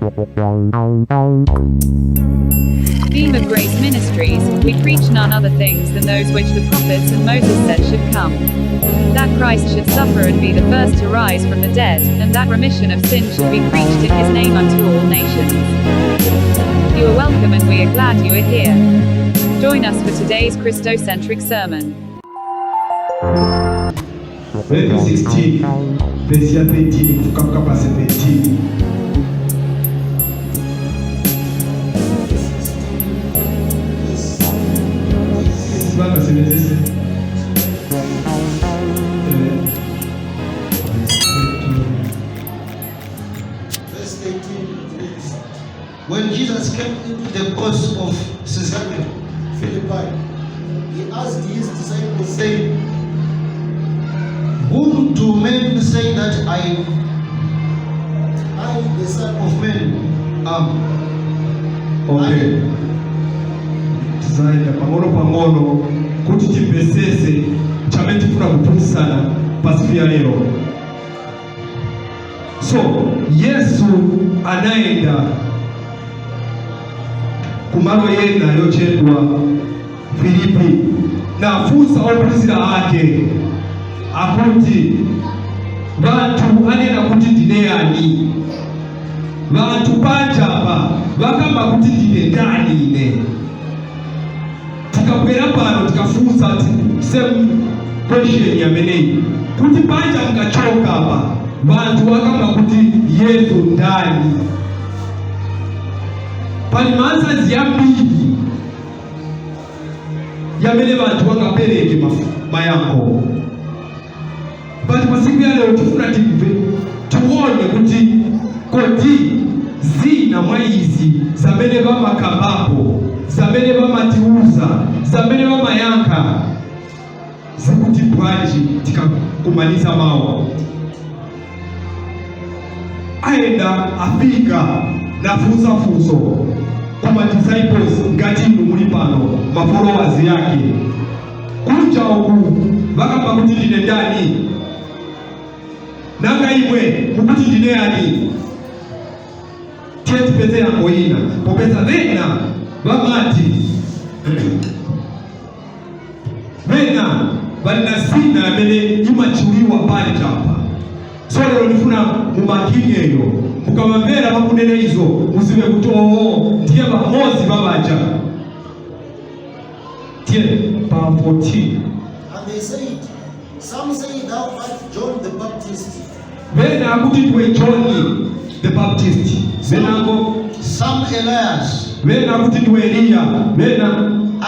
Beam of Grace Ministries, we preach none other things than those which the prophets and Moses said should come. That Christ should suffer and be the first to rise from the dead, and that remission of sin should be preached in his name unto all nations. You are welcome and we are glad you are here. Join us for today's Christocentric sermon. Matthew 16 verse ya 13 kufika mpaka pa 17. Sibanga sebenzise. Verse 18 reads, When Jesus came into the coast of Caesarea Philippi, he asked his disciples, saying, "Whom do men say that I, the Son of Man, am?" Okay, tizaenda pang'ono pang'ono kuti timvesese chamene tifuna kuphunzitsana pasiku ya lero. So Yesu anaenda kumalo yena yochedwa Filipi nafunsa ophunzira ake akuti, "Vanthu anena kuti ndine yani? Vanthu panjapa vakamba kuti ndine ndani ine?" Tikabwera pano tikafunsa same question yameneyi kuti panja mkachoka apa vanthu vakamba kuti Yesu ndani, pali ma answers yambiri yamene vanthu vangapereke mayankho, but pasiku ya lero tifuna timve, tione kuti kodi zina mwa izi zamene vamakambapo, zamene vamatiuza, zamene vamayankha zikuti bwanji? Tikakumaliza mawu ayenda afika nafunsa funso kuma disciples, ngati inu muli pano ma followers yake, kunja uku vakamba kuti ndine ndani? Nanga imwe mukuti ndine yani? Tiye tipeze yango ina, popeza vena vamati vena vali na zina amene imachiwiwa pali chapa. So lero ndifuna mumakinyeyo, mukamamvera vakunena izo muzive kuti oo ndiye vamozi vavaja. Tiye pa 14. And they said, "Some say thou art John the Baptist, Vena akuti ndiwe John the Baptist, venango some Elias, vena akuti ndiwe Eliya, vena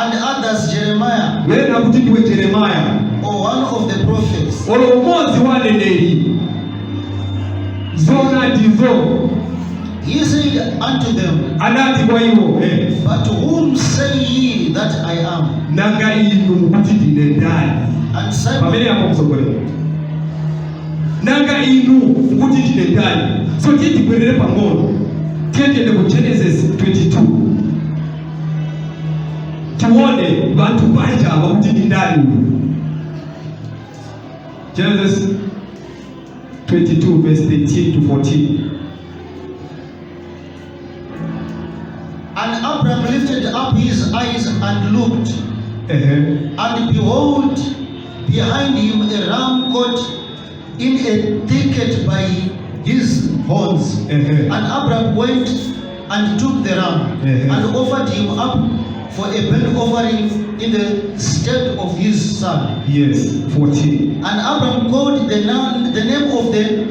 and others Jeremiah, vena akuti ndiwe Jeremaya or one of the prophets." Olo umodzi wa aneneri. Zona ndizo. He said unto them, Anati kwa iwo, "But whom say ye that I am?" "Nanga inu mukuti ndine ndani?" And Simon, Pamene apo msogolera, nanga inu mukuti ndine ndani? So tiye tibwerere pang'ono, tiye tiyende ku Genesis 22, tione vanthu panja vakuti ndi ndani uyu. Genesis 22 verse 13 to 14. And Abraham lifted up his eyes and looked, and behold, behind him a ram caught in a thicket by his horns. And Abraham went and took the ram and offered him up for a burnt offering in the stead of his son. Yes, 14. And Abraham called the name of the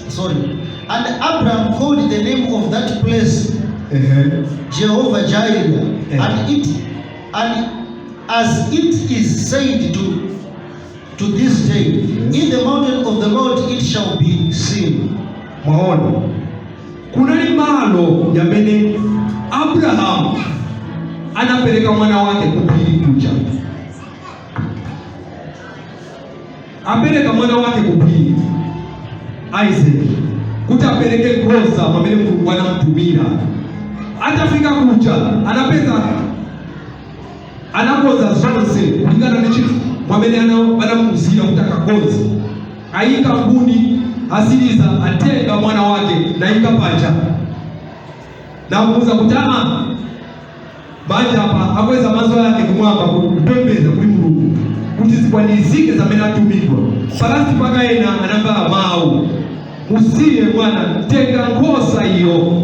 sorry. And Abraham called the name of that place Jehovah Jireh. And as it is said to this day, "In the mountain of the Lord it shall be seen." Mwaona, kunali malo yamene Abrahamu anapereka mwana wake kuphiri kuja. Apereka mwana wake kuphiri, Isaac, kuti apereke nkhosa pamene Mulungu anamtumira. Atafika kuja anapeza anakonza zonse kulingana ndi chinthu mwamene anamuuzira kuti akakonze. Ayika nkhuni, asiriza, atenga mwana wake nayika paja. Namuuza kuti aa, manja apa akweza maso yake kumwamba kupembeza kuli Mulungu kuti zikwanizike zamene atumidwa. Palasi pakaena anambala mawu, musiye mwana, tenga nkhosa iyo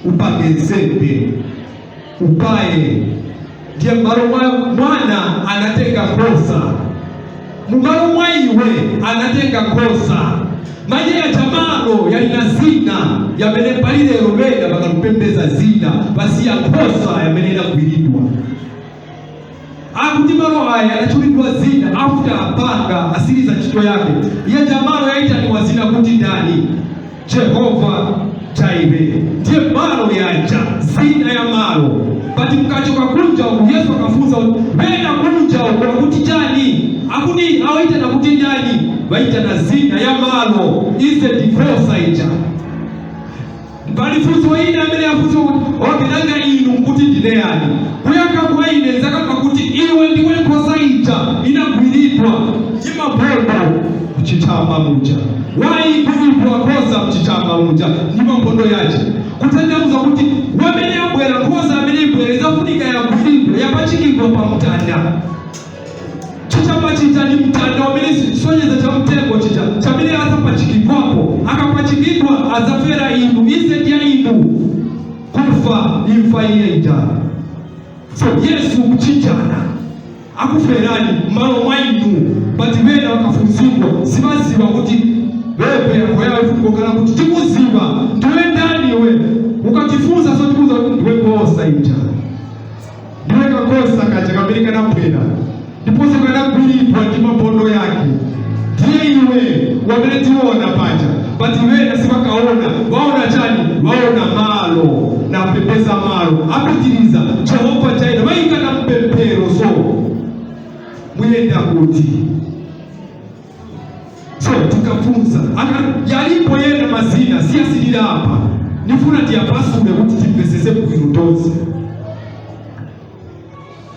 upange nsembe upaye. Ndiye mmalo mwa mwana anatenga nkhosa, mumalo mwa iwe anatenga nkhosa. Manje ya chamalo yalina zina yamene pali lero bena bakalupembeza zina basiya nkhosa yamene inagwiridwa. Akuti malo aya anachulidwa zina after apanga asiliza ntchito yake. Iye chamalo yaitaniwa zina kuti ndani? Jehova Jireh. Ndiye malo yaja zina ya malo. But mkachoka kunja uku Yesu akafunza bena kunja uku akuti chani? Akuti awaitana kuti ndani? Vaitana zina ya malo ize divorce ija. Pali funso ina amene afunso kuti okay, nanga inu nkuti ndine yani? Kuyankha kwa ine nzakamba kuti iwe ndiwe nkhosa ija inagwiridwa ndi mabombo kuchichama muja. Wayi kuyipwa nkhosa mchichama muja ndi mabondo yace, kutanthauza kuti wamene abwera nkhosa amene ibwera izafunika yagwiridwa, yapachikidwa pa mtanda. Chichama chija ni mtanda wamene sonyeza cha mtengo chija chamene azapachikidwapo. Akapachikidwa azafera inu, ize ndya inu kufa imfa iye ija. So Yesu kuchinjana akuferani malo mwa inu, but bena wakafunzidwa sibaziba kuti bebe yakoyawe kukokana kuti tikuziba ndiwe ndani we ukatifunza, so tikuza kuti ndiwe nkhosa ija, ndiwe kankhosa kaja kamene kanabwera ndiponso kanagwiridwa ndi mabondo yake, ndiye iwe wamene tiona paja. But wena sibakaona, waona chani? Waona malo napepesa malo apitiriza Jehova Jireh vayikana mpemphero. So muyenda kuti so tikafunza yalipo yena mazina siyasilira apa, nifuna tiyapasule kuti timvesese bwino tonse.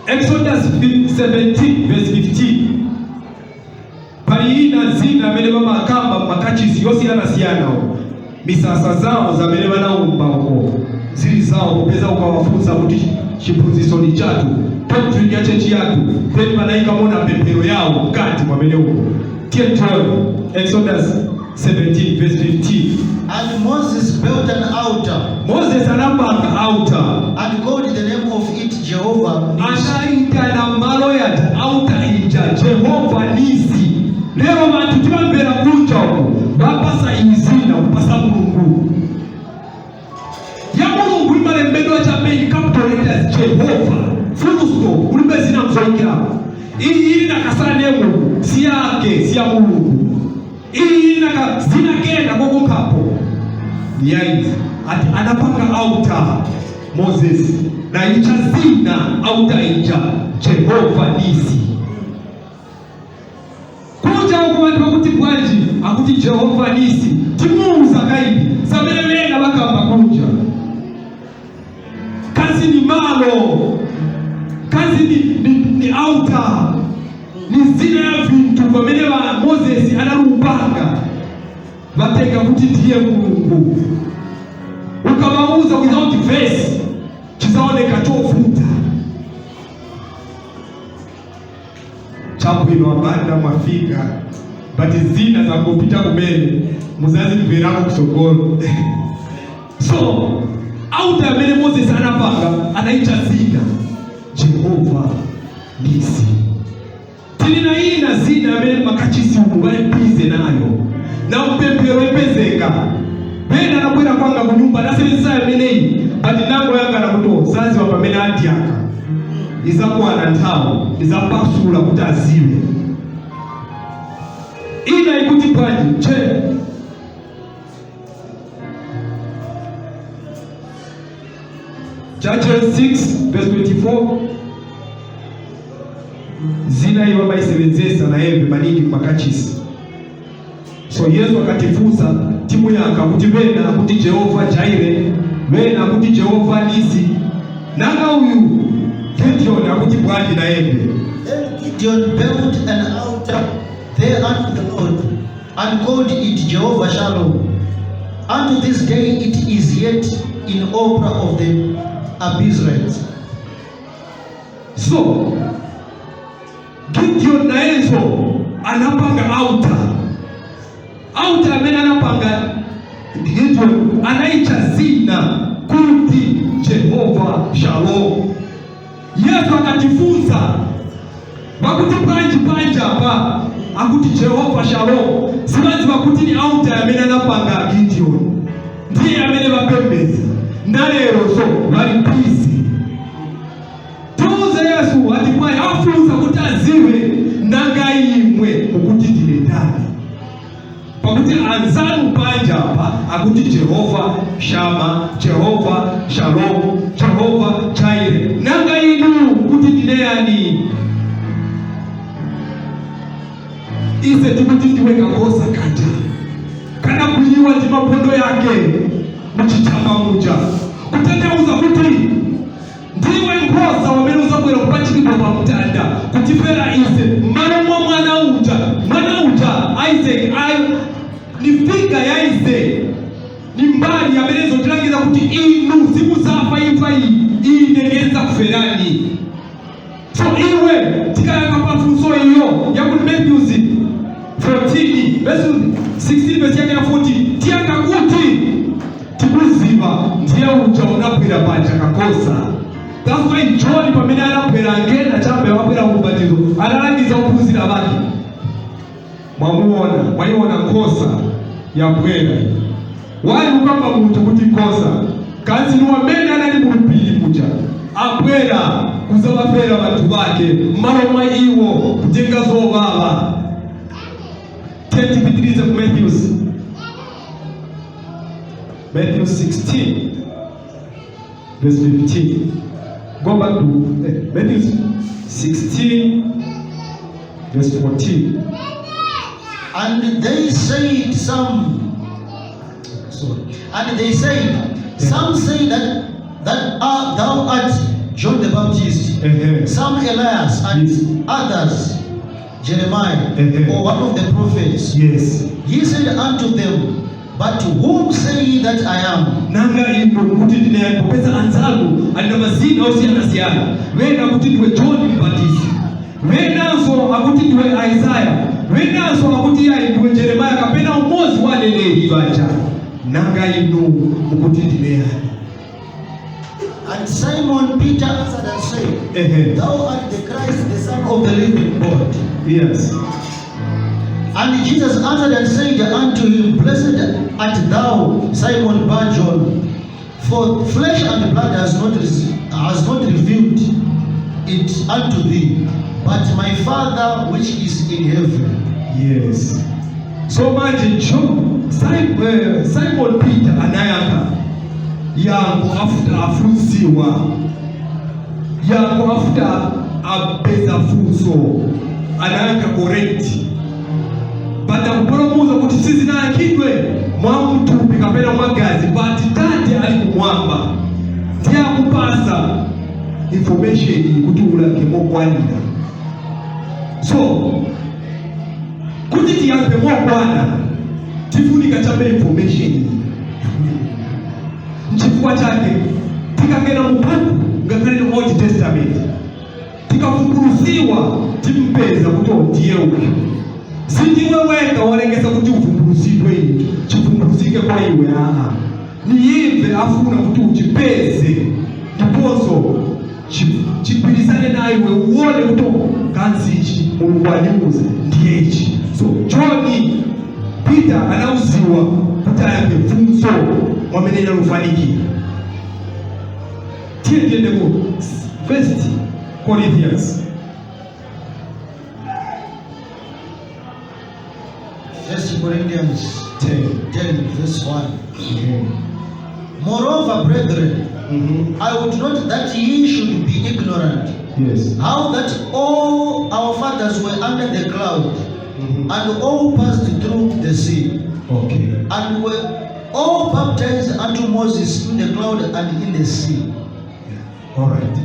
Exodus 17 verse 15, pali ina zina amene vamakamba mmakachisi yosiyanasiyanawo, misasa zawo zamene vanawumba uko zili zawo, popeza ukawafunsa kuti chiphunzitso ni chathu, doctrine ya church yathu, then vanayikamo pemphero yawo mkati mwamene uko. Tiye 12, Exodus 17 verse 15. And Moses built an altar Moses anapanga altar and called the name of it Jehovah Nissi. Anaitana malo yaja altar ija Jehova Nisi. Lero vantu timamvera kunja uko vapasa izina kupasa Mulungu. Ya Mulungu imalembedwa chabe capital letters, Jehova, full stop, kulibe zina mzoikirapo. Iyi ili nakasane Mulungu si yake, si ya Mulungu. Iyi ili naka zina kenda kokokapo ni yaizi ati anapanga altar Moses na icha zina altar ija Jehova Nisi. Kuja uko vantu vakuti bwanji akuti Jehova Nisi? Timuuza kaidi samene vena vakamba kunja kazi ni malo, kazi ni altar, ni zina ya vintu pamene va Moses analupanga vatenga kuti ndiye Mulungu. Ukavauza without verse chizaoneka chovuta. Chabwino, abanda mwafika, but zina zangopita kumene muzazimverako kusogolo. So altar amene Moses anapanga anaicha zina Jehova Nisi. Tili na ina zina amene makachisi umu bali busy nayo na mpemphero ipezeka. Pena anabwera kwanga kunyumba nasebenzesa ameneyi, but nango yanga nakuti saziwa pamene andiaka izakwana nthawi izapasula kuti aziwe. Ina ikuti bwanji che Judges 6 verse 24, zina iwo baisebenzesa na yembe maningi makachisi. So Yesu akatifunsa timu yaka kuti vena akuti Jehova Jireh, vena akuti Jehova Nisi, nanga uyu Gideon akuti bwanji na yembe? Then Gideon built an altar there unto the Lord and called it Jehovah Shalom. Unto this day it is yet in Ophrah of the Abiezrites. So Gideon nayenso anapanga altar. Altar amene anapanga Gideon anaicha zina kuti Jehova Shalom. Yesu akatifunsa vakuti bwanji panja apa akuti Jehova Shalom, sivaziva kuti ni altar amene anapanga Gideon, ndiye amene vapembedza nalero. So vali busy tuuze Yesu ati mwayi afunsa kuti aziwe, nanga imwe mukuti ndine ndani? Pakuti anzanu panja apa akuti Jehova Shama, Jehova Shalom, Jehova Jireh, nanga inu mukuti ndine yani? Ise tikuti ndiwe kakosa kaja kanakuyiwa ndi mapondo yake muchichama muja, kutanthauza kuti ndiwe nkhosa wamene uzabwera kupachikidwa pa mtanda kutifera ise mmalo mwa mwana uja. Mwana uja Isaac ayo ni figure ya Isaac, ni mbali amene zotilangiza kuti inu simuzafa imfa iyi, ine ndiyenza kuferani. So iwe tikayankha pafunso iyo yakuti Matthews 14 verse 16, verse yake ya 14, tiyankha kuti tikuziva ndiye uja unabwera paja kakosa. That's why John pamene anabwera ngena chabe wabwera kubatizo, analangiza ophunzira bake, mwamuona, mwayiona nkhosa yabwera. Wali kukamba munthu kuti nkhosa kanzi ni wamene anali mulupiri muja, abwera kuzawafera vanthu vake mmalo mwa iwo kutenga zovava. Tipitirize ku Matthew 16 verse 15. Go back to Matthew 16 verse 14. And they said some, sorry, and they said, some say that thou art John the Baptist, some Elias, and others Jeremiah, or one of the prophets. He said unto them, "But whom say ye that I am?" Nanga inu kuti ndine yani? Popeza anzanu ali na mazina osiyanasiyana, wena akuti ndiwe John Mbatizi, wenanso akuti ndiwe Isaya, wenanso akuti yayi ndiwe Jeremiah kapena umodzi wa aneneri baja, nanga inu mukuti ndine yani? And Simon Peter answered and said, "Thou art the Christ, the Son of the living God." And Jesus answered and said unto him, "Blessed art thou, Simon Bar-Jonah, for flesh and blood has not revealed it unto thee, but my Father which is in heaven." Yes. So manje Simon Peter anayankha yango after afunsiwa, yango after apeza funso, anayankha correct, but akupolomuza kuti sizinayankhidwe mwa mthupi kapena mwagazi, but Tate ali kumwamba ndiye akupasa information kuti ulange mokwanira. So kuti tiyambe mokwana tifunika chabe information. Nchifukwa chake tikangena mu buku, ngakhale ni Old Testament, tikavumbulusiwa timpeza kuti ndiye uyu. Sindiwe weka walengeza kuti uvumbulusidwe, icho chivumbulusike kwa iwe, aa, ni imve afuna kuti uchipeze ndiponso chigwirizane na iwe, uone kuti kanzi ichi Mulungu aniuze ndiye ichi. So John Peter anauziwa kuti ayambe funso mwamene inalufanikira. Tiye tiende ku First Corinthians. First Corinthians 10. 10, verse 1. Moreover, brethren, I would not that ye should be ignorant how that all our fathers were under the cloud, and all passed through the sea, and were all baptized unto Moses in the cloud and in the sea. All right.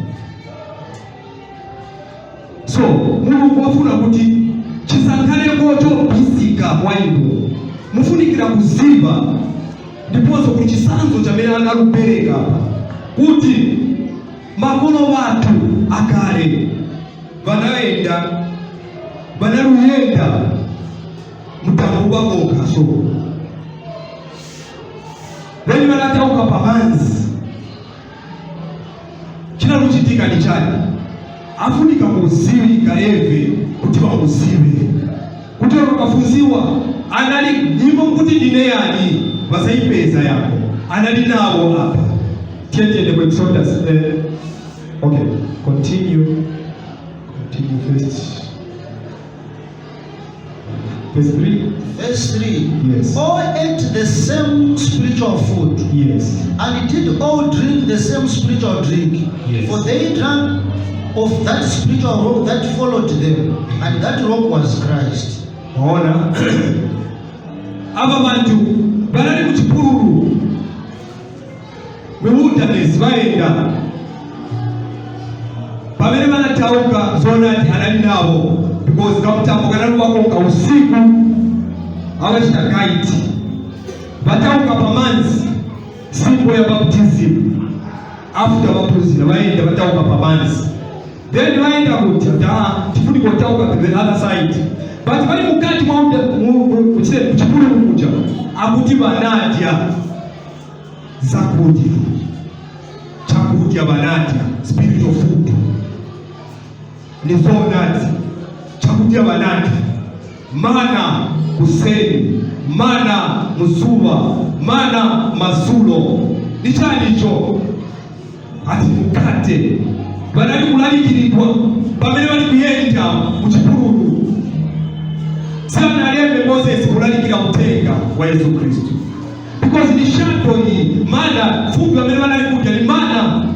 So Mulungu afuna kuti chisankhaleko chobisika kwa inu, mufunikira kuziva. Ndiponso kuli chisanzo chamene analupereka apa kuti makolo bathu akale vanayenda, vanaluyenda mutambo wakoka, so then vanatauka pamanzi. Chinaluchitika ni chani? Afunika kuziwika eve kuti vamuzive, kuti vakafunziwa anali nyimbo kuti ndine yani, vasaipeza yako anali nawo apa. Tiendende ku Exodus. Okay, continue, continue first, verse 3. Verse 3. Yes. All ate the same spiritual food. And did all drink the same spiritual drink. For they drank of that spiritual rock that followed them, and that rock was Christ. Waona, ava bantu banali muchipululu, mu wilderness, bayenda. Pamene banatauka, zonati anali nabo, because kamutambo kanali wakonka usiku, awachita guide. Batauka pamanzi, symbol ya baptism. After baphunzira, bayenda, batauka pamanzi, then bayenda kuti ata tifunika kutauka to the other side, but bali mukati mwa muchipululu muja, akuti banadya zakudya, chakudya banadya, spiritual food. Ni zonati chakudya banadya mana kuseni, mana muzuva, mana mazulo. Ni chani icho? Ati mukate. Banali kulalikiridwa pamene bali kuyenda muchipululu. Sanalembe Moses kulalikira utenga wa Yesu Kristu, because ni shadow iyi mana fupi pamene banali kudya ni mana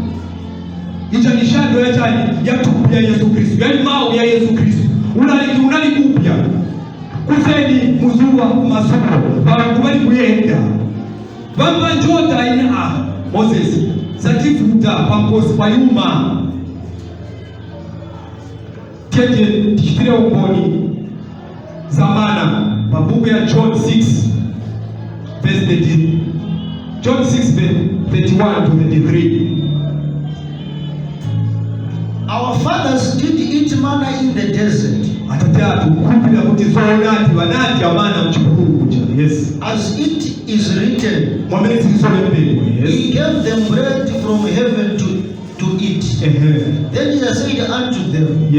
ija, ni shadow ya chani? Ya thupi ya Yesu Kristu, yani mawu ya Yesu Kristu. Ulaliki unali kupya kuseni, muzuwa, masulo. Bantu bali kuyenda, bamba njota ine. Ah, Moses, zativuta pankosi payuma, tete tichitire umboni zamana pa buku ya John 6 verse 30, John 6 verse 31 to 33. Our fathers did eat manna in the desert, Atate athu kukhulupirira kuti zoonadi vanadya mana mchipululu kuja, yes. as it is written, Mwamene zilizolembedwa. He gave them bread from heaven to eat. Then Jesus said unto them,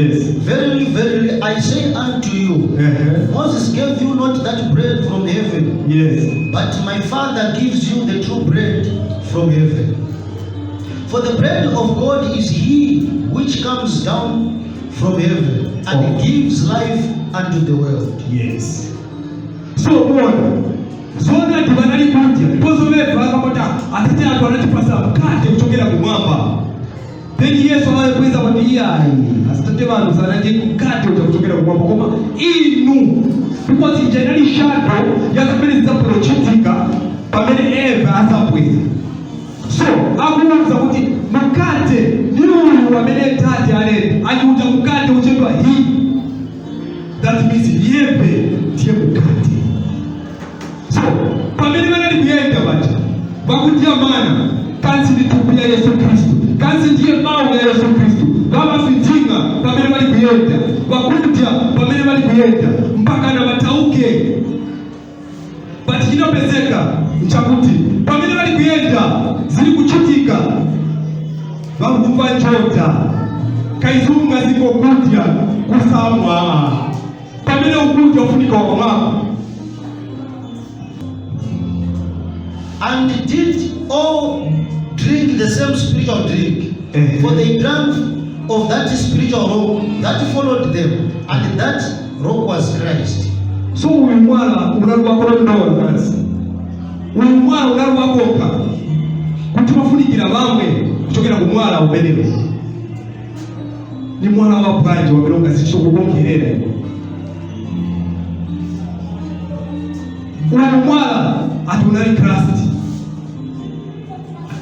Verily, verily, I say unto you, Moses gave you not that bread from heaven, but my Father gives you the true bread from heaven. For the bread of God is he which comes down from heaven and gives life unto the world. Yes, so muona zoonadi vanali kudya, ndiponso vebva akapota atate athu anatipasa mkate kuchokera kumwamba. Then Yesu amakweza kuti iyayi, asitate vanhu sanadye mkate uja kuchokera kumwamba, koma inu, because ija inali shadow ya zimene zidzabwera pamene Eva azabwera. So akuwuza kuti mkate ni uyu amene tate aleta achiuja, mkate uchedwa hii, that means yeve ndiye mkate. So pamene vanali kuyenda paja vakudya mana, kansi ndi thupi ya Yesu Khristu, kansi ndiye mawu ya Yesu Khristu. Vavafitinga pamene vali kuyenda, vakudya pamene vali kuyenda mpaka na vatauke. But chinopezeka nchakuti pamene vali kuyenda, zili kuchitika, vakumva njota, kaizunga zikokudya kusamwa. Pamene ukudya ufunika wakwamako. And did all drink the same spiritual drink. For they drank of that spiritual rock that followed them, and that rock was Christ. So uyu mwala unali wakulondola kansi, uyu mwala unali wakoka kuti wafunikira vamwe kuchokera ku mwala umenewo. Ni mwala wa bwanji wamene ungazichita kukongerera iwo? Uyu mwala ati unali Christ.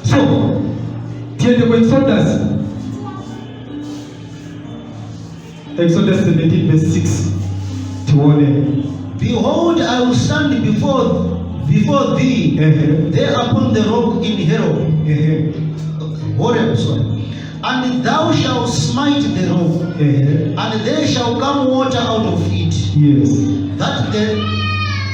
So tiyende ku Exodus, Exodus 17 verse 6, tione. Behold, I will stand before Before thee, Ehe. there upon the rock in Horeb, Ehe. Horeb, sorry. And thou shalt smite the rock, Ehe. and there shall come water out of it, Yes. that the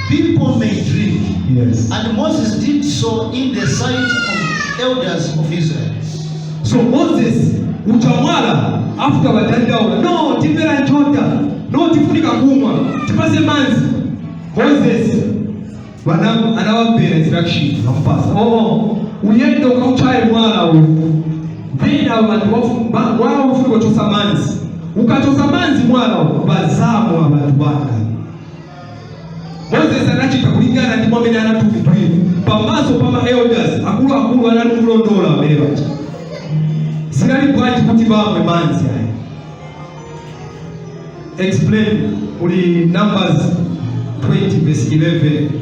people may drink. Yes. And Moses did so in the sight of elders of Israel. So Moses uchamwala after badandaula, no, timvera njota, no, tifunika kumwa, tipase manzi. Moses anawapera instruction, vampasa, oh, uyende ukauchaye mwala uyu. Then abo bantu mwala ufunika kuchosa manzi. Ukachosa manzi mwala uyu, bazamwa abantu banga. Moses anachita kulingana ndi mwamene anatumidwira pamaso pa ma elders, akuluakulu anamulondola amene baja. Zinali bwanji kuti bamwe manzi aya? Explain uli Numbers 20 verse 11.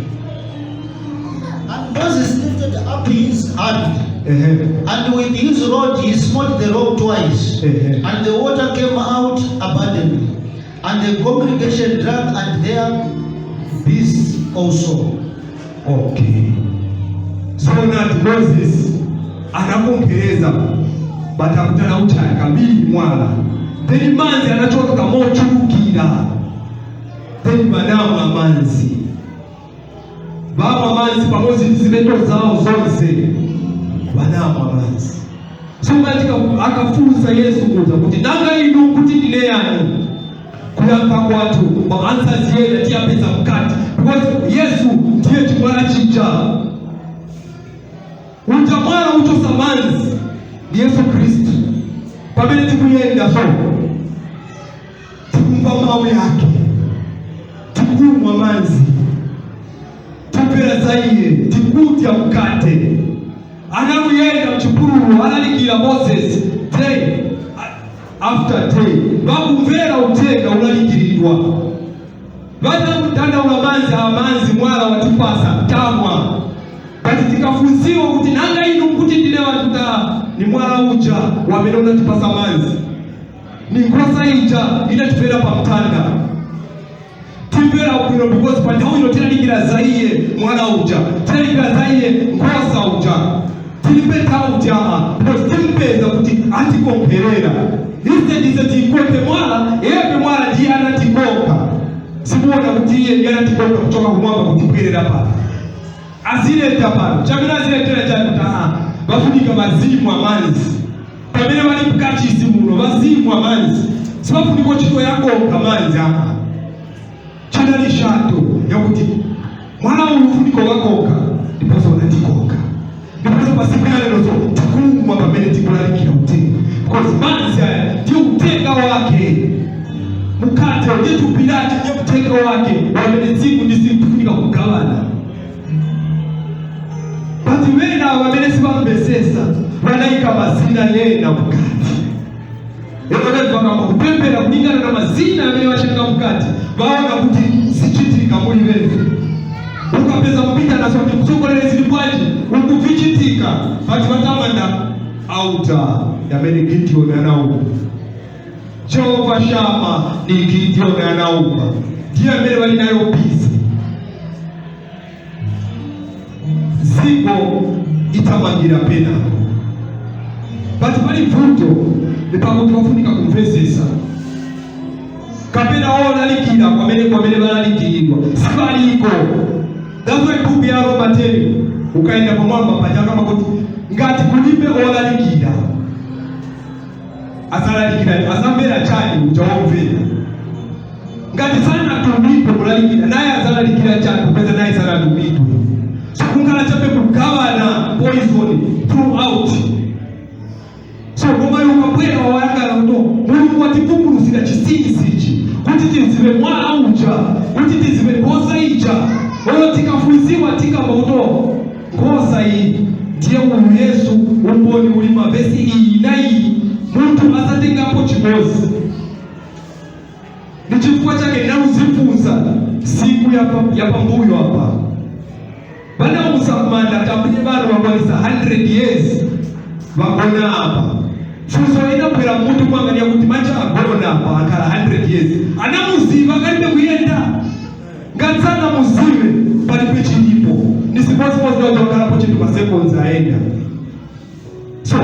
And Moses lifted up his hand, Ehe. And with his rod he smote the rock twice, Ehe. And the water came out abundantly. And the congregation drank, and their beasts also. Okay, so nati Moses anakonkereza batakutana uchaya kabiri mwala, then manzi anachoka mochulukira, then banamwa manzi, bamwa manzi pamodzi ndi ziweto zawo zonse, banamwa manzi. So ngati akafunsa Yesu kuza kuti, "Nanga inu kuti ndine yani?" Kuyankha kwathu, ma answers yena tiyapeza mkati, because Yesu ndiye chimwala chija. Uja mwala uchosa manzi ni Yesu Khristu. Pamene tikuyenda, so tikumva mawu yake, tikumwa manzi, tipera za iye, tikudya mkate. Analuyenda mchipululu, alalikira Moses day after day, vakumvera uthenga ulalikiridwa, vanakudandaula manzi amanzi mwala watipasa tamwa. But tikafunsiwa kuti, "Nanga inu kuti ndine watuta?" Ni mwala uja wamene unatipasa manzi, ni nkhosa ija inatifera pamtanda. Timvera bwino because pa nthawi ino tilalikira za iye mwana uja, tilalikira za iye nkhosa uja. Tilibe nthawi uja because timpeza kuti atikonkerera. Instead ise tikonke mwala, yepe mwala ndiye anatikonka. Simuona kuti iye ndiye anatikonka kuchoka kumwamba kutibwerera pano, azileta pano. Chamene aziletera chani? Kuti aa, bafunika bazimu amanzi pamene bali mkachisi muno, bazimu amanzi, sibafunika ntchito yakonka manzi aa. Chinali shato yakuti mwana uyu ufunika wakonka, ndiponso unatikonka, ndiponso pasiku ya lero so tikumwa pamene tikulalikira uthenga, because manzi aya ndiye uthenga wake, mukate ndiye thupi lake, ndiye uthenga wake wamene tsiku ndi tsiku tifunika kugawana. But wena wamene sibamvesesa vanayika mazina yena mukati. Lero vakamba kupembera kulingana na mazina amene vachanga mukati, vaona kuti sichitika muli vevu. Ukapeza kupita naso kuti mtsogoleri, zili bwanji ukuvichitika? But vatamanda altar yamene Gideon anaumba. Jehova Shama ni Gideon anaumba, ndiye amene vali nayo busy. Ziko itamangira penako, but pali vuto nipakuti wafunika kumvesesa kapena olalikira kwamene balalikiridwa sibaliko. That's why buku ya Roma 10 ukaenda pamwamba pachakama kuti ngati kulibe olalikira, asalalikira asamvera chani uja womvera? Ngati sanatumidwe kulalikira, naye azalalikira chani kupeza naye sanatumidwe? So kungala chabe kugawana poison throughout. So koma ukabwera wayangala kuti Mulungu wativumbulutsira chisinsi ichi kuti tizive mwala uja, kuti tizive nkhosa ija. Olo tikafunziwa tikamba kuti nkhosa iyi ndiye uyu Yesu. Umboni uli mavesi iyi na iyi, munthu asatengapo chimozi. Ni chifukwa chake ndinakuzifunsa siku yapambuyo apa, vanausa kumanda tambuye vanhu vakwanisa 100 years vagona apa. Funso inabwera mutu mwangania kuti manje agona apa akhala 100 years, anamuziva akalibe kuyenda? Ngati sanamuzive, palibe chilipo. Ni sipozimozi nautokalapo chintu pa seconds aenda. So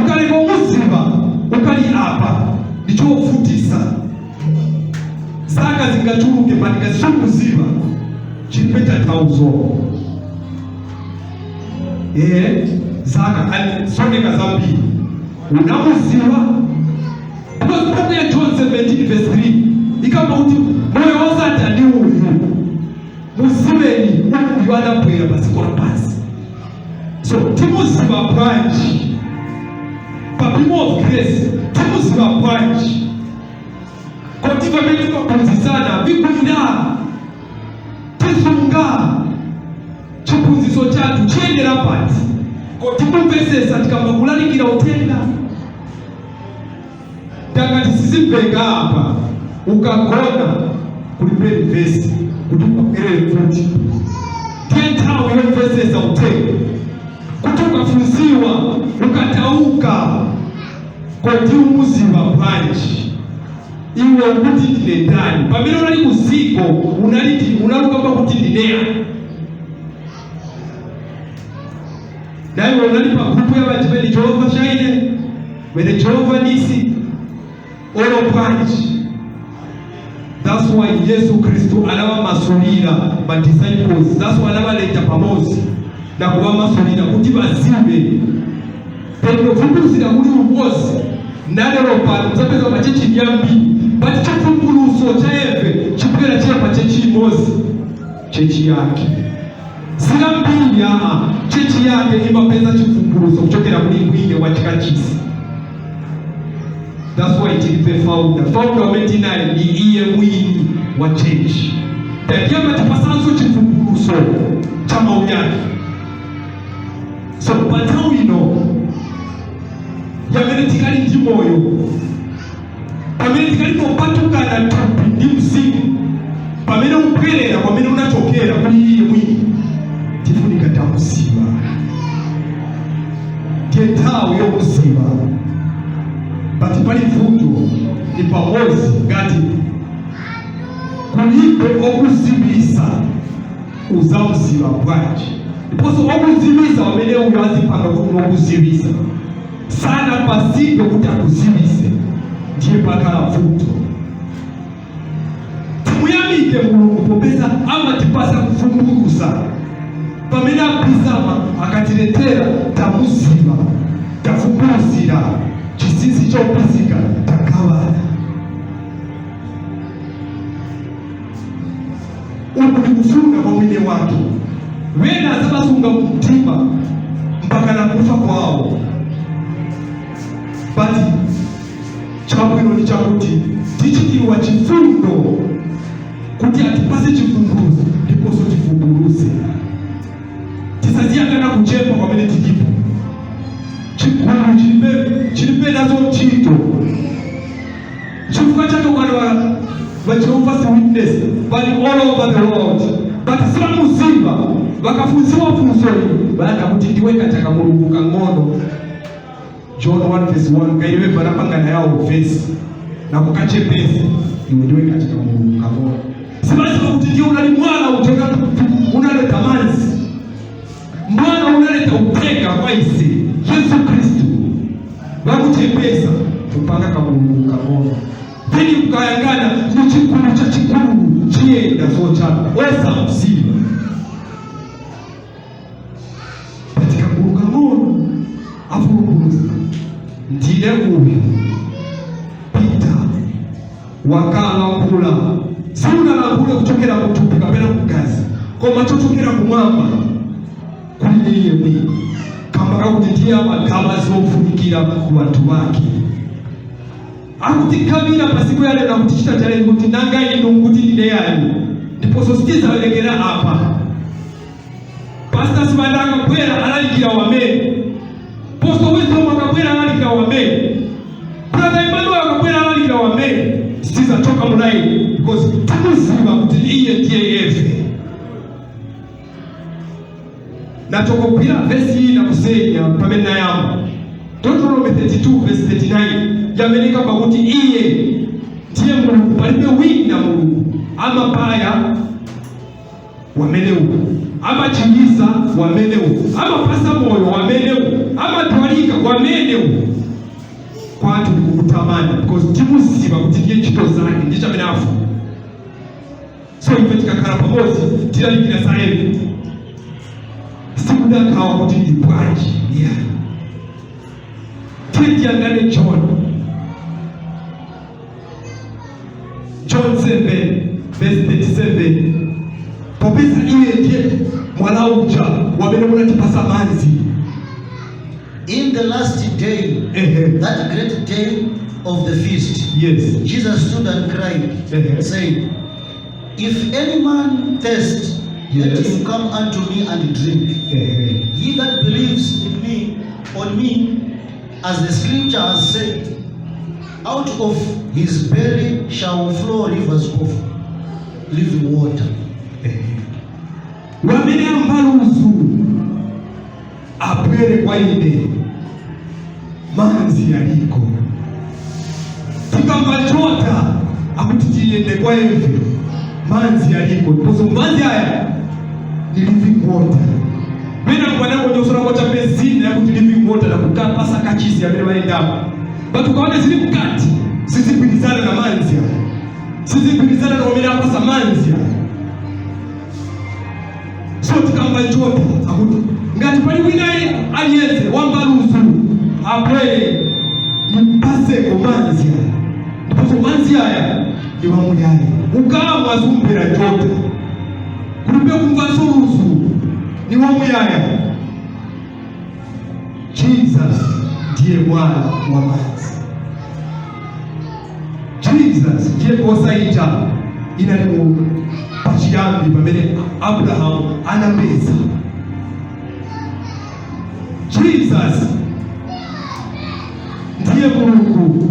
ukaleka umuziva ukali apa ndichofutisa zaka zingachuluke patika sikuziva chilibe tanthauzo. Zaka soneka zambiri unamuziva, because book ya John 17 verse 3 ikamba kuti moyo wa Satani uyu muziveni, uyu anabwera padziko lapansi. So timuziva bwanji pa beam of grace? Timuziva bwanji koti pamene timaphunzitsana vigwira tisunga chiphunzitso chathu chiyendera pati koti mumvesesa tikamba kulalikira uthenga ndangati sizimveka apa ukagona kulipe vesi kuti ubwerere futi ndiye nthawi yomvesesa uthenga kuti ukafunsiwa ukatauka kodi umuziva bwanji iwe kuti ndine ndani pamene unali kuziko unaliti unalukamba kuti ndineya naiwe unali pa group ya bantu bene Jehova Jireh, bene Jehova Nisi, olo bwanji. That's why Yesu Kristu anawamasulira ma disciples. That's why anabaleta pamozi na kuwamasulira kuti bazibe petro vumbuluzira kuli umozi nalero pano muzapeza machechi nyambi but chivumbuluso cha eve chibwera chiye pa chechi imozi chechi yake sina mbili aa chechi yake imapeza chivumbuluso kuchokera kuli mwine wa chikachisi. That's why tilipe founder. Founder wamene naye ni iye mwini wa chechi tandiyamba tipasanso chivumbuluso cha mawu yake. So pa nthawi ino yamene tikali ndi moyo pamene tikali popatukana thupi ndi mzimu pamene ubwerera pamene unachokera kuli iye mwini tifunika tamuziva ndiye nthawi yomuziva but pali vuto ni pamodzi ngati kulibe okuzivisa uzamuziva bwanji ndiponso okuzivisa pamene uyo azipanga kuti unokuzivisa sana pasibe kuti akuzivise ndiye pakhala vuto. Timuyamike Mulungu popeza amatipasa kuvumbulusa pamene apizama akatiletera tamuziva tavumbuluzira chinsinsi chopizika tagawana. Uku ndikufuna kwa mwine wake wena azabasunga mtima mpaka na kufa kwawo but chabwino ni chakuti tichitiwa chifundo kuti atipase chivumbuluso ndiponso tivumbuluse tisaziyangana kuchepa kwamene tilipo chigulu chilibe nazo ntchito chifukwa chake ukati wa Jehovah's Witness bali all over the world but sivamuziva vakafunziwa funso iyi valanda kuti ndiwe kachaka Mulungu kang'ono John 1 verse 1 kaiwe vanapangana yawo vesi nakukachepesa iwe ndiwe kachaka Mulungu kang'ono sivaziva kuti ndiye unali mwana utoka unaleta manzi mwana unaleta uthenga kwa ise Yesu Kristu vakuchepesa kupanga kamulungu kang'ono then ukayangana ni chikulu cha chikulu chiyenda zochapa osamuziva patika kagulu kang'ono avumbuluza ndine uyu Peter wakalankhula siunalankhule kuchokera kuthupi kapena kugazi koma chochokera kumwamba kuli iye mwini kamba kakuti ndiye amagama zofunikira ku bantu bake akutikhamira pasiku yale nakuti chita chaleni kuti nanga inu kuti ndine yani ndiponso sitizawerekera apa Pastor Sibanda akabwera alalikira wamene Pastor Wisdom akabwera alalikira wamene Brother Emmanuel akabwera alalikira wamene sitizachoka mulaini because tikuziva kuti iye ndiye eve nachokogwira vesi iyi nakusenya pamene nayamba Deuteronomy 32 verse 39 yamene ikamba kuti iye ndiye Mulungu palibe wina Mulungu amapaya wamene uku Amachilisa wamenewu, amapasa moyo wamenewu, amatwalika wamenewu. Kwathu ndikukutamani because timuziva kuti ndiye ntchito zake, ndiye chamene afuna. So ife tikakhala pamodzi tilalikira za eve, sikudakhawa kuti ndi bwanji. Yeah, tiye tiyangane John 7 verse 37, popeza iye ndiye mwana uja wamene munatipasa manzi. In the last day, that great day of the feast, Jesus stood and cried, saying, "If any man thirst, let him come unto me and drink. He that believes in me, on me, as the scripture has said, out of his belly shall flow rivers of living water." Wamene ambaluzu abwere kwa ine, manzi yaliko. Tikamva chota akuti tiyende kwa eve, manzi yaliko, ndiponso manzi aya ni living water. Pena mwanango kwa chape zina yakuti living water na kukapasa kachisi amene vaendamo, but ukaona zili mkati sizigwirizana na manzi aya, sizigwirizana na wamene apasa manzi aya. So tikamva chota akuti ngati pali wina aliyense wambaluzu abwere nipaseko manzi aya, ndiponso manzi aya ni wamuyaya, ukamwa zumbira chota kulibe kumva soluzu, ni wamuyaya. Jesus ndiye mwana wa manzi. Jesus ndiye kosa ija inali mu pachiyambi pamene Abrahamu anapeza. Jesus ndiye Mulungu.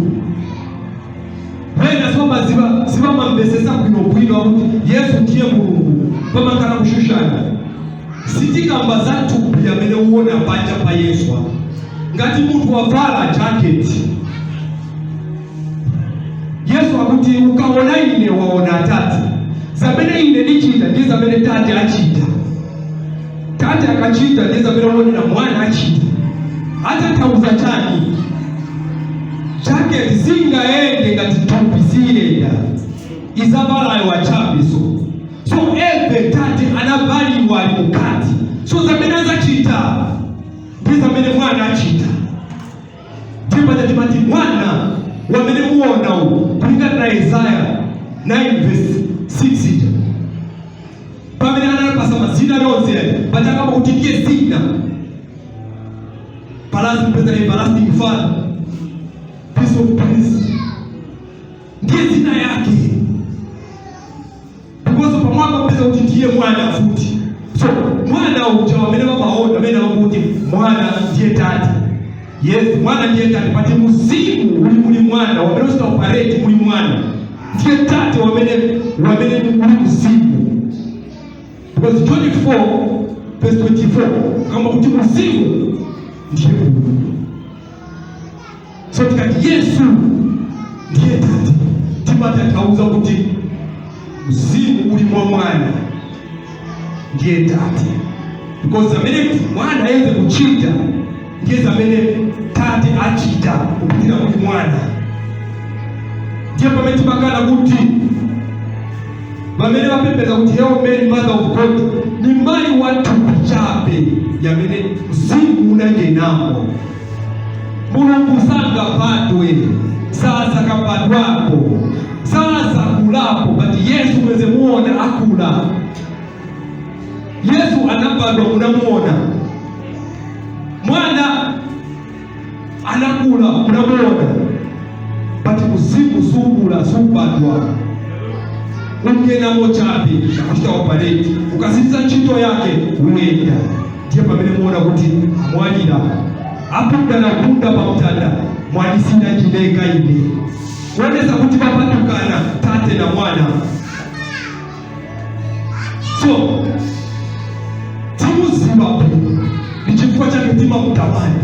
Pena soma sibamambesesa bwinobwino akuti Yesu ndiye Mulungu, pamakhala kushushana. Sitikamba za thupi amene uwona panja pa Yesu apa. Ngati munthu wavala jacket, Yesu akuti ukaona ine waona Atate. Zamene ine ndichita ndiye zamene Tate achita. Tate akachita ndiye zamene uonera mwana achita. Atathauza chani? Jacket singaende ngati thupi siyenda, izavalayo wachabiso. So eve Tate anavaliwa ali mukati, so zamene azacita ndi zamene mwana achita. Tipaja timati mwana wamene muona uwu kulingana na Isaya 9 verse 6 ija, pamene analapasa mazina yonse pachakamba kuti ndiye zina palazi mpeza everlasting Father, Prince of Peace, ndiye zina yake, because pamwamba mpeza kuti ndiye mwana futi. So mwana uja wamene vamaona amene vakuti mwana ndiye tate, yes, mwana ndiye tate, pati muzimu uli muli mwana wamene usita operate muli mwana ndiye tate wamene uli mzimu, because John 4 verse 24 kamba kuti muzimu ndiye Mulungu. So tikati Yesu ndiye tate, timatanthauza kuti mzimu uli mwa mwana ndiye tate, because amene mwana ayenze kuchita ndiye zamene tate achita kupitira muli mwana. Ndiye pamene timakana kuti pamene vapembedza kuti Hail Mary, Mother of God, ni mayi wa thupi chabe yamene mzimu unangenamo. Mulungu sangabadwe, sasa kabadwapo, sasa kulapo, but Yesu mweze muona akula. Yesu anabadwa munamuona, mwana anakula munamuona, but mzimu sukula, subadwa, ungenamo chabe nakuchita operate, ukasiriza ntchito yake uyenda. Ndiye pamene muona kuti amwalira apunda na punda pamtanda, mwanisina chileka ine, kuonesa kuti papatukana tate na mwana. So timuziva ni chifukwa chake timamutamani,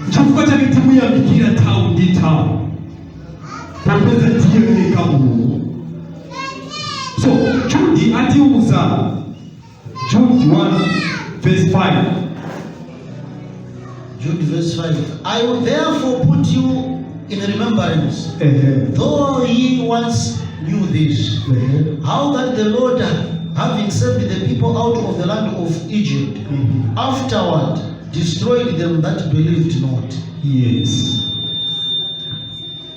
chifukwa chake timuyamikira nthawi ndi nthawi, popeza ndiye yekha Mulungu. So Jude atiuza Jude 1 verse 5. Jude verse 5. I will therefore put you in remembrance, Ehe. Though ye once knew this, Ehe. How that the Lord, having saved the people out of the land of Egypt, afterward destroyed them that believed not. Yes,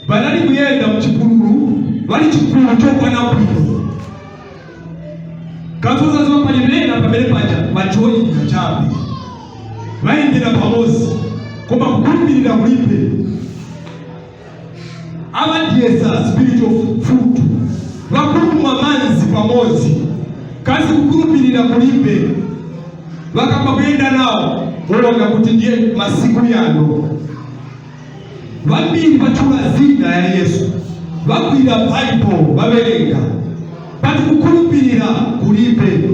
banali kuyenda muchipululu, bali chipululu chokwana bwino kazozaziwa palimena pamene paja bajoyina chabe, bayendera pamodzi koma kukhulupirira kulibe. Abadyesa spiritual food, bakulumwa manzi pamodzi kasi kukhulupirira kulibe. Bakamba kuyenda nawo olonga kuti ndiye masiku yano. Vambiri vachula zina ya Yesu, vagwira Baibo, vaverenga, but kukhulupirira kulibe.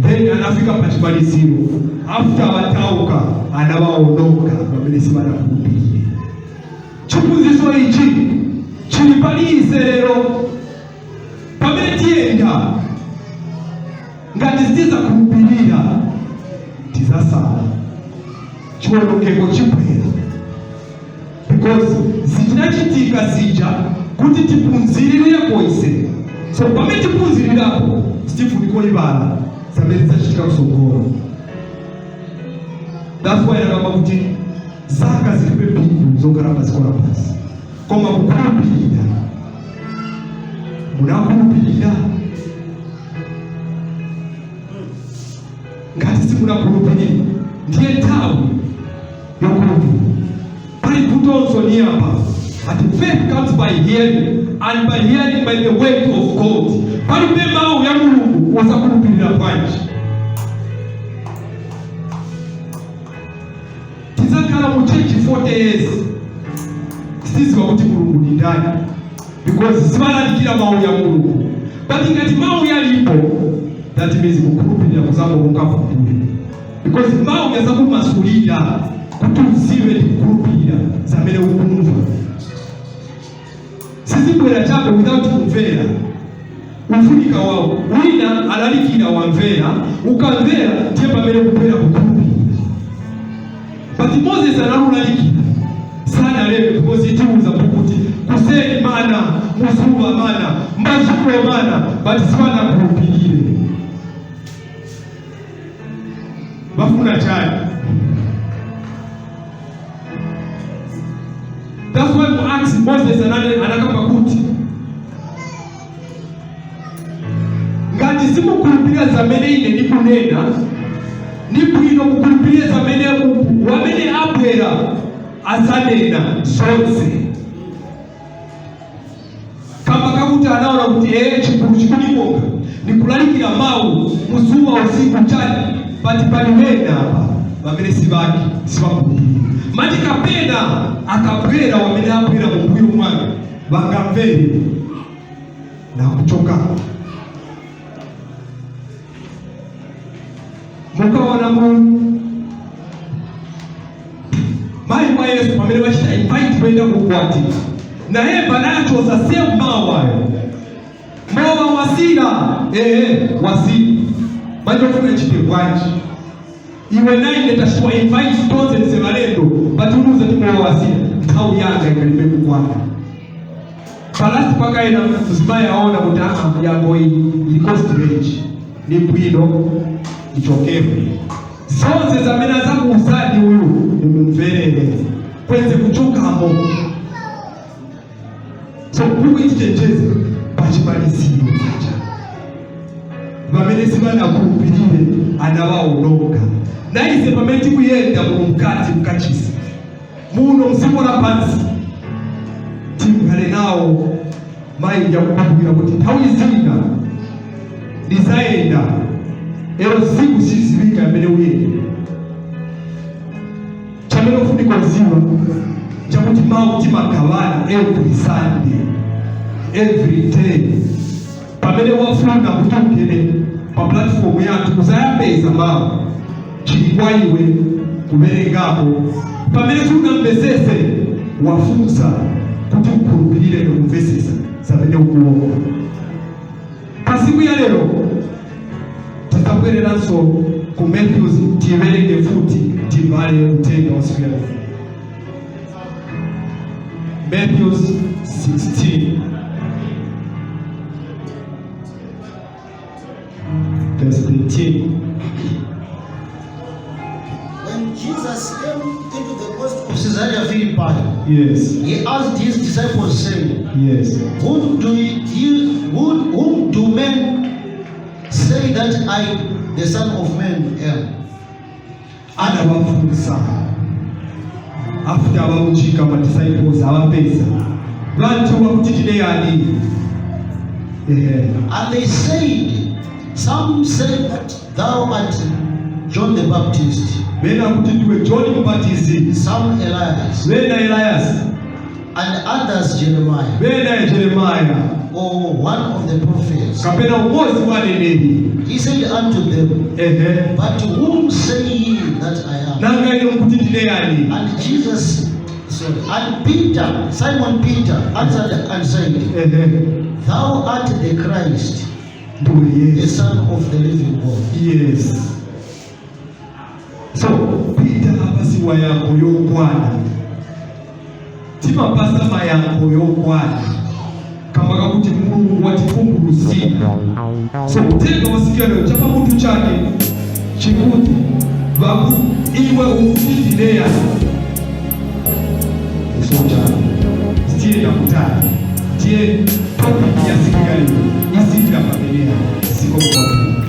Then anafika pachimaliziro, after vatauka, anavaononga pamene sivanakhulupirire. Chiphunzitso ichi chili pali lero pamene tiyenda. Ngati sitizakhulupirira, tizasala, chiwonongeko chibwera, because zichinachitika zija kuti tiphunzirirepo ise. So pamene tiphunzirirapo, sitifunika kuiwala zamene zizachitika kusogolo. That's why nakamba kuti zaka zilibe phindu zokhala paziko lapansi, koma kukhulupirira. Munakhulupirira? Ngati simunakhulupirira, ndiye nthawi yokhulupirira. Pali kutonso ni apa ati faith comes by hearing, and by hearing by the word of God. Palibe mawu ya Mulungu, wosakhulupirira bwanji? Tizakhala mu church 40 years, sitiziwa kuti Mulungu ni ndani, because simalalikira mawu ya Mulungu. But ngati mawu yalipo, that means kukhulupirira kuzamulunga kukule, because mawu yazakumasulira kuti uziwe ndi kukhulupirira zamene ukumva. Sizibwera chabe without kumvera. Ufunika wawo wina alalikira, wamvera, ukamvera, ndiye pamene kubwera kukhulupirira. But Moses analulalikira, sanalebe, because itiuza kuti kuseni mana, muzuva mana, mbazulo mana, but sivanakhulupirire. Bafuna chani? That's why mu Acts Moses anakamba kuti ngati simukhulupirira zamene ine ndikunena, ni bwino kukhulupirira zamene wamene abwera azanena zonse. Kamba kakuti anaona kuti ee, chigulu chikulikonga nikulalikira mawu muzuwa usiku chani, but pali wena apa pamene sibaki sibakhulupirira. Mati kapena akabwera wamene abwera mumbuyo mwake bangamvere na kuchoka. Mukaona mu mayi wa Yesu pamene bachita invite kuenda kukwati, naye panachoza same mawu ayo, mowa wasira, ee, wasira manje ufuna chite bwanji iwe? Naine tachitwa invite tonse ndise balendo, but uluze ti mowa wasira, nthawi yanga ikalibe kukwana. Palasi pakaena mzimayi aona kuti aa, yango iyi iliko strange, ni bwino ichokepo. Zonse zamene azakuuzani uyu nimumverere kwenze kuchokamo. So buku itichenjeze pachimaliziro pacha, pamene sivanakhulupirire anawawononga. Naise pamene tikuyenda muno mkati mkachisi muno mdziko lapansi, timkhale nawo mayi yakukumbukira kuti nthawi zina ndizayenda ero siku sizivika amene uyenda. Chamene ufunika uziwa chakuti mawu timagawana every Sunday, every day. Pamene wafuna kuti ugene pa platform yathu, uzayapeza mawu. Chili kwa iwe kuverengapo. Pamene sunamvesese, wafunsa kuti ukhulupirire ndikumvesesa zamene ukuona. Pasiku ya lero. Tizabwereranso ku Matthews, tiverenge futi, tivale uthenga wa siku ya lero. Matthews 16 verse 13. When Jesus came into the coast of Caesarea Philippi, he asked his disciples, saying, Whom do men say that I, the Son of Man, am? Anawafunsa after abauchika ma disciples abapeza bantu bakuti tine yani, ehe. And they said, Some say that thou art John the Baptist, Bena kuti ndiwe John Mubatizi, some Elias, bena Elias, and others Jeremiah, bena Jeremiah, or one of the prophets. Kapena umozi wa aneneri. He said unto them, But whom say ye that I am? Nanga ino mkuti ndine yani? And Jesus, sorry, and Peter, Simon Peter, answered and said, Thou art the Christ, Ndiwe the Yesu. Son of the living God. Yes. So Peter apasiwa yankho yokwana. Timapasa mayankho yokwana kamba kakuti Mulungu wativumbulutsira. So uthenga wasiku lero chapamutu chake chikuti vaku iwe ukuti ndine yani. So tiyenda kutali, tiye topic ya siku ya lero isindira pameneya. Zikomo.